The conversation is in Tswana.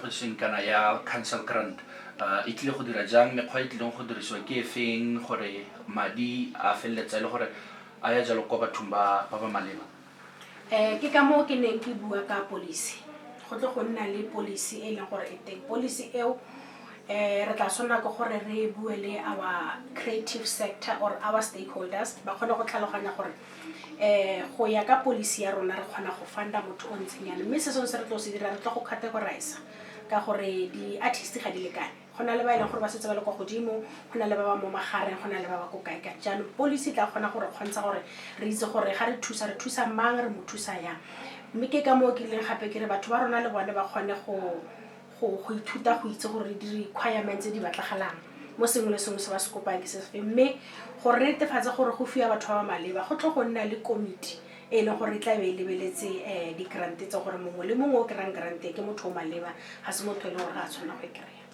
Seng kana ya council grant e tlile go dira jang, mekgwa e tlileng go dirisiwa ke e feng gore madi a feleletsa e le gore a ya jalo kwa bathong ba ba maleba? Ke ka moo ke neng ke bua ka policy. Go tle go nna le policy e leng gore e teng. Policy eo re tla tshwanela ke gore re bue le our creative sector or our stakeholders, ba kgone go tlhaloganya gore go ya ka policy ya rona re kgona go funda motho o ntseng yana. Mme se sengwe se re tlo se dira, re tlo go categorize ka gore di-artist ga di lekane. Go na le ba e leng gore ba setse ba le kwa godimo, go na le ba ba mo magareng, go na le ba ba ko kae kae. Jaanong policy e tla kgona gore kgontsha gore re itse gore ga re thusa, re thusa mang, re mo thusa yang. Mme ke ka moo ke rileng gape ke re batho ba rona le bone ba kgone go ithuta go itse gore di-requirements tse di batlagalang mo sengwe le sengwe se ba se kopang ke se sefe. Mme gore re netefatse gore go fiwa batho ba ba maleba, go tlo go nna le komiti e leng gore e tla be e lebeletse di-grant tse, gore mongwe le mongwe o kry-ang grant ke motho o maleba, ga se motho e leng gore ga a tshwanela go e kry-a.